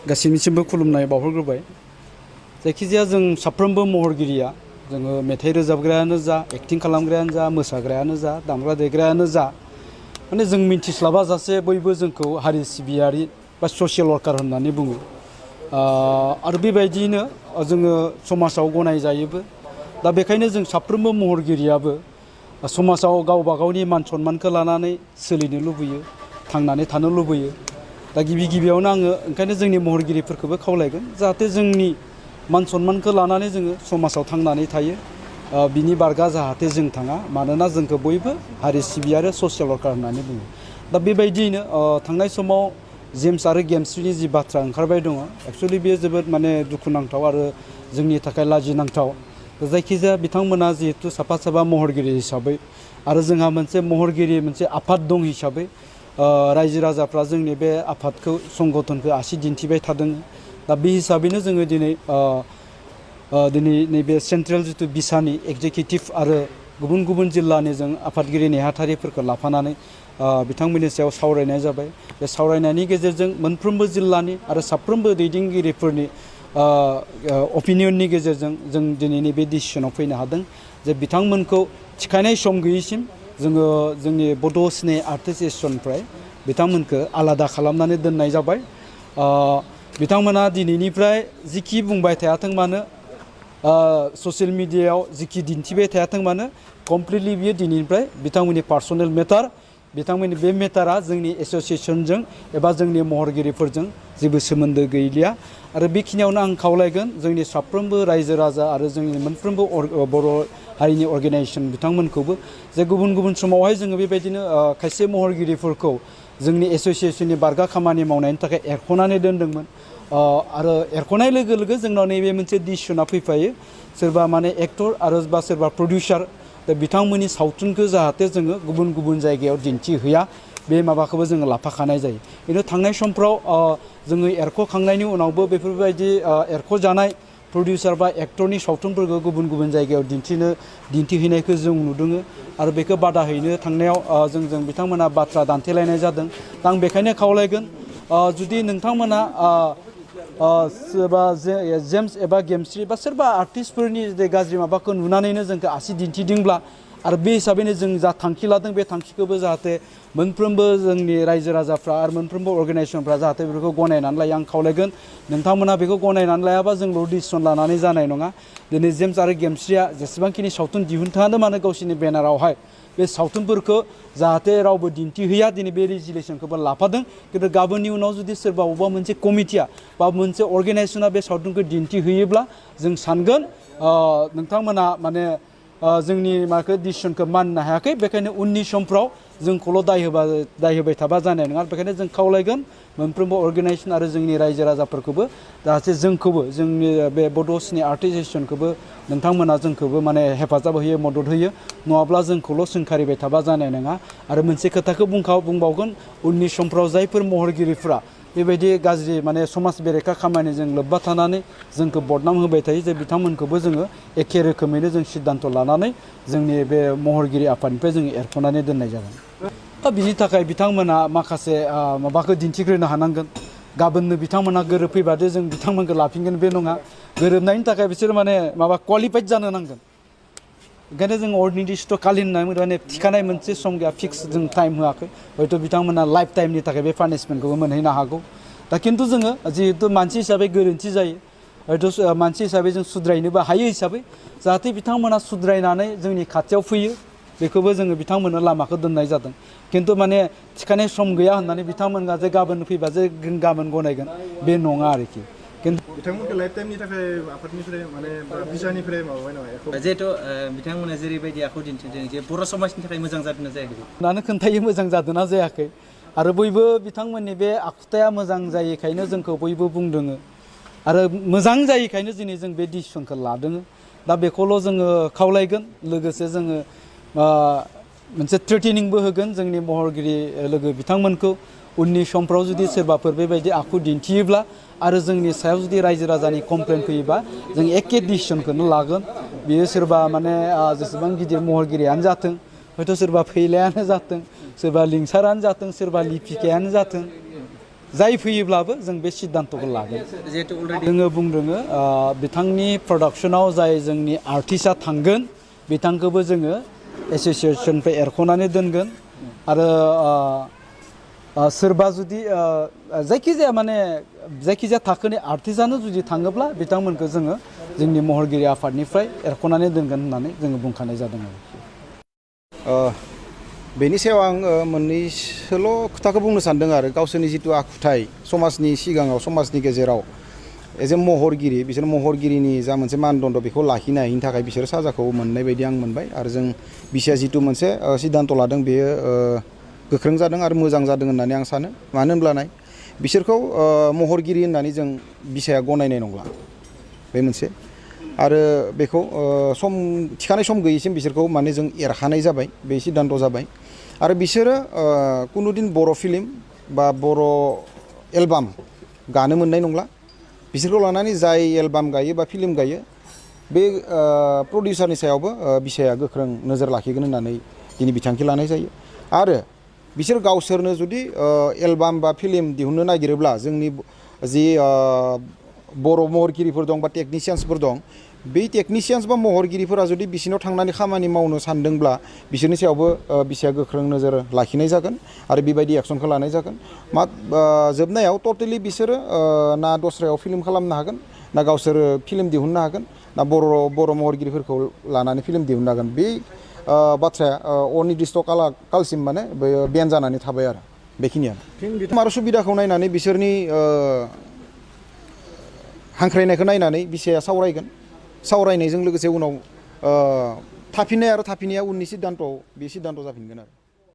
गासिनिसिमबो खुलुमनाय बावहरग्रोबाय जायखिजाया जों साफ्रोमबो महरगिरिया जोङो मेथाइ रोजाबग्रायानो जा एक्टिं खालामग्रायानो जा मोसाग्रायानो जा दामग्रा देग्रायानो जा माने जों मिन्थिस्लाबा जासे बयबो जोंखौ हारि सिबियारि बा ससियेल वर्कार होननानै बुङो आरो बेबायदियैनो जोङो समाजाव गनायजायोबो दा बेखायनो जों साफ्रोमबो महरगिरियाबो समाजाव गावबा गावनि मान सन्मानखौ लानानै सोलिनो लुबैयो थांनानै थानो लुबैयो दा गिबियावनो आङो ओंखायनो जोंनि महरगिरिफोरखौबो खावलायगोन जाहाथे जोंनि मान सन्मानखौ लानानै जोङो समाजाव थांनानै थायो बिनि बारगा जाहाथे जों थाङा मानोना जोंखौ बयबो हारि सिबियारि ससियेल वर्कार होननानै बुङो दा बेबायदियैनो थांनाय समाव जेम्स आरो गेमस्रिनि जि बाथ्रा ओंखारबाय दङ एक्चुअलि बेयो जोबोद माने दुखुनांथाव आरो जोंनि थाखाय लाजिनांथाव जायखिजाया बिथांमोना जिहेतु साफा महरगिरि हिसाबै आरो जोंहा मोनसे महरगिरि मोनसे आफाद दं हिसाबै रायजो राजाफ्रा जोंनि बे आफादखौ संगठनखौ आसि दिन्थिबाय थादों दा बे हिसाबैनो जोङो दिनै नैबे सेन्ट्रेल जितु बिसानि एक्जिकिउटिभ आरो गुबुन गुबुन जिल्लानि जों आफादगिरि नेहाथारिफोरखौ लाफानानै बिथांमोननि सायाव सावरायनाय जाबाय बे सावरायनायनि गेजेरजों मोनफ्रोमबो जिल्लानि आरो साफ्रोमबो दैदेनगिरिफोरनि अपिनियननि गेजेरजों जों दिनैनि बे डिसिसनाव फैनो हादों जे बिथांमोनखौ थिखानाय सम गैयैसिम जोङो जोंनि बड' सिने आर्टिस्ट एस'सिएसननिफ्राय बिथांमोनखौ आलादा खालामनानै दोननाय जाबाय बिथांमोना दिनैनिफ्राय जिखि बुंबाय थायाथों मानो ससियेल मिडियायाव जिखि दिन्थिबाय थायाथों मानो कमप्लिटलि बियो दिनैनिफ्राय बिथांमोननि पार्सनेल मेटार बिथांमोननि बे मेटारा जोंनि एस'सिएसनजों एबा जोंनि महरगिरिफोरजों जेबो सोमोन्दो गैलिया आरो बेखिनियावनो आं खावलायगोन जोंनि साफ्रोमबो रायजो राजा आरो जोंनि मोनफ्रोमबो बर' हारिनि अर्गेनाइजेसन बिथांमोनखौबो जे गुबुन गुबुन समावहाय जोङो बेबायदिनो खायसे महरगिरिफोरखौ जोंनि एस'सिएसननि बारगा खामानि मावनायनि थाखाय एरख'नानै दोनदोंमोन आरो एरख'नाय लोगो लोगो जोंनाव नैबे मोनसे डिसिसना फैफायो सोरबा माने एक्टर आरो बा सोरबा प्रडिउसार दा बिथांमोननि सावथुनखौ जाहाथे जोङो गुबुन गुबुन जायगायाव दिन्थिहैया बे माबाखौबो जोङो लाफाखानाय जायो खिन्थु थांनाय समफ्राव जोङो एरख'खांनायनि उनावबो बेफोरबायदि एरख'जानाय प्रडिउसार बा एक्टरनि सावथुनफोरखौ गुबुन गुबुन जायगायाव दिन्थिहैनायखौ जों नुदों आरो बेखौ बादा हैनो थांनायाव जों बिथांमोना बाथ्रा दान्थेलायनाय जादों दा आं बेखायनो खावलायगोन जुदि नोंथांमोना सोरबा जेम्स एबा गेमस्रि बा सोरबा आर्टिस्टफोरनि जे गाज्रि माबाखौ नुनानैनो जोंखौ आसि दिन्थिदोंब्ला आरो बे हिसाबैनो जों जा थांखि लादों बे थांखिखौबो जाहाथे मोनफ्रोमबो जोंनि रायजो राजाफ्रा आरो मोनफ्रोमबो अर्गेनाइजेसनफ्रा जाहाथे बेखौ गनायनानै लायो आं खावलायगोन नोंथांमोना बेखौ गनायनानै लायाबा जोंल' डिसिसन लानानै जानाय नङा दिनै जेम्स आरो गेमस्रिया जेसेबांखिनि सावथुन दिहुनथायानो मानो गावसोरनि बेनारावहाय बे सावथुनफोरखौ जाहाथे रावबो दिन्थिहैया दिनै बे रेजुलेसनखौबो लाफादों खिन्थु गाबोननि उनाव जुदि सोरबा अबेबा मोनसे कमिटिया बा मोनसे अर्गेनाइजेसना बे सावथुनखौ दिन्थिहैयोब्ला जों सानगोन नोंथांमोना माने जोंनि माखौ डिसिसनखौ मानिनो हायाखै बेखायनो उननि समफ्राव जोंखौल' दाय होबाय थाबा जानाय नङा बेखायनो जों खावलायगोन मोनफ्रोमबो अर्गेनाइजेसन आरो जोंनि रायजो राजाफोरखौबो जाहाथे जोंखौबो जोंनि बे बड' सिने आर्टिस्ट एस'सिएसनखौबो नोंथांमोना जोंखौबो माने हेफाजाब होयो मदद होयो नङाब्ला जोंखौल' सोंखारिबाय थाबा जानाय नङा आरो मोनसे खोथाखौ बुंबावगोन उननि समफ्राव जायफोर महरगिरिफ्रा बेबायदि गाज्रि माने समाज बेरेखा खामानिजों लोब्बा थानानै जोंखौ बदनाम होबाय थायो जे बिथांमोनखौबो जोङो एखे रोखोमैनो जों सिद्धान्त लानानै जोंनि बे महरगिरि आफादनिफ्राय जों एरख'नानै दोननाय जागोन बिनि थाखाय बिथांमोना माखासे माबाखौ दिन्थिग्रोनो हानांगोन गाबोननो बिथांमोना गोरोबफैबादो जों बिथांमोनखौ लाफिनगोन बे नङा गोरोबनायनि थाखाय बिसोर माने माबा क्वालिफाइड जानो नांगोन ओंखायनो जों अर्डिनिस्ट कालिन होननानै माने थिखानाय मोनसे सम गैया फिक्स जों टाइम होआखै हयथ' बिथांमोना लाइफ टाइमनि थाखाय बे पानिशमेन्टखौबो मोनहैनो हागौ दा खिन्थु जोङो जिहेतु मानसि हिसाबै गोरोन्थि जायो हयथ' मानसि हिसाबै जों सुद्रायनोबो हायो हिसाबै जाहाथे बिथांमोना सुद्रायनानै जोंनि खाथियाव फैयो बेखौबो जोङो बिथांमोननो लामाखौ दोननाय जादों खिन्थु माने थिखानाय सम गैया होननानै बिथांमोना जे गाबोन फैबा जे गाबोन गनायगोन बे नङा आरोखि बिथांमोनखौ लाइफ टाइमनि थाखाय आफादनिफ्राय माने बिसानिफ्राय माबाबाय नामा जिहेथु बिथांमोना जेरैबायदि आखु दिन्थिदों जे बर' समाजनि थाखाय मोजां जादोंना जायाखै मानो खोन्थायो मोजां जादोंना जायाखै आरो बयबो बिथांमोननि बे आखुथाया मोजां जायैखायनो जोंखौ बयबो बुंदों आरो मोजां जायैखायनो दिनै जों बे डिसिसनखौ लादों दा बेखौल' जोङो खावलायगोन लोगोसे जोङो मोनसे थ्रेटेनिंबो होगोन जोंनि महरगिरि लोगो बिथांमोनखौ उननि समफ्राव जुदि सोरबाफोर बेबायदि आखु दिन्थियोब्ला आरो जोंनि सायाव जुदि रायजो राजानि कमप्लेन फैयोबा जों एखे डिसिसनखौनो लागोन बियो सोरबा माने जेसेबां गिदिर महरगिरियानो जाथों हयथ' सोरबा फैलायानो जाथों सोरबा लिंसारानो जाथों सोरबा लिपिकायानो जाथों जाय फैयोब्लाबो जों बे सिद्धान्तखौ लागोन जिहेतु अलरेडि जोङो बुंदों बिथांनि प्रडाक्सनाव जाय जोंनि आर्टिस्टआ थांगोन बिथांखौबो जोङो एस'सियेसननिफ्राय एरख'नानै दोनगोन आरो सोरबा जुदि जायखिजाया माने जायखिजाया थाखोनि आर्टिस्टआनो जुदि थाङोब्ला बिथांमोनखौ जोङो जोंनि महरगिरि आफादनिफ्राय एरख'नानै दोनगोन होननानै जोङो बुंखानाय जादों आरो बेनि सायाव आं मोननैसोल' खोथाखौ बुंनो सानदों आरो गावसोरनि जिथु आखुथाय समाजनि सिगाङाव समाजनि गेजेराव एज ए महरगिरि बिसोर महरगिरिनि जा मोनसे मानदण्ड बेखौ लाखिनो हायिनि थाखाय बिसोरो साजाखौ मोननाय बायदि आं मोनबाय आरो जों बिसाया जिथु मोनसे सिद्धान्त लादों बेयो गोख्रों जादों आरो मोजां जादों होननानै आं सानो मानो होनब्लानाय बिसोरखौ महरगिरि होननानै जों बिसाया गनायनाय नंला बे मोनसे आरो बेखौ थिखानाय सम गैयैसिम बिसोरखौ माने जों एरखानाय जाबाय बे सिद्धान्त जाबाय आरो बिसोरो कुनुदिन बर' फिल्म बा बर' एलबाम गानो मोननाय नंला बिसोरखौ लानानै जाय एलबाम गायो बा फिल्म गायो बे प्रडिउसारनि सायावबो बिसाया गोख्रों नोजोर लाखिगोन होननानै दिनै बिथांखि लानाय जायो आरो बिसोर गावसोरनो जुदि एलबाम बा फिल्म दिहुननो नागिरोब्ला जोंनि जि बर' महरगिरिफोर दं बा टेकनिशियान्सफोर दं बे टेकनिशियान्स बा महरगिरिफोरा जुदि बिसोरनाव थांनानै खामानि मावनो सानदोंब्ला बिसोरनि सायावबो बिसाया गोख्रों नोजोर लाखिनाय जागोन आरो बेबायदि एक्सनखौ लानाय जागोन जोबनायाव टटेलि बिसोरो ना दस्रायाव फिल्म खालामनो हागोन ना गावसोर फिल्म दिहुननो हागोन ना बर' महरगिरिफोरखौ लानानै फिल्म दिहुननो हागोन बे बाथ्राया अनिर्दिष्ट कालसिम माने बेन जानानै थाबाय आरो बेखिनियानो आरो सुबिदाखौ नायनानै बिसोरनि हांख्रायनायखौ नायनानै बिसाया सावरायगोन सावरायनायजों लोगोसे उनाव थाफिननाय आरो थाफिनैया उननि सिद्धान्तआव बे सिद्धान्त जाफिनगोन आरो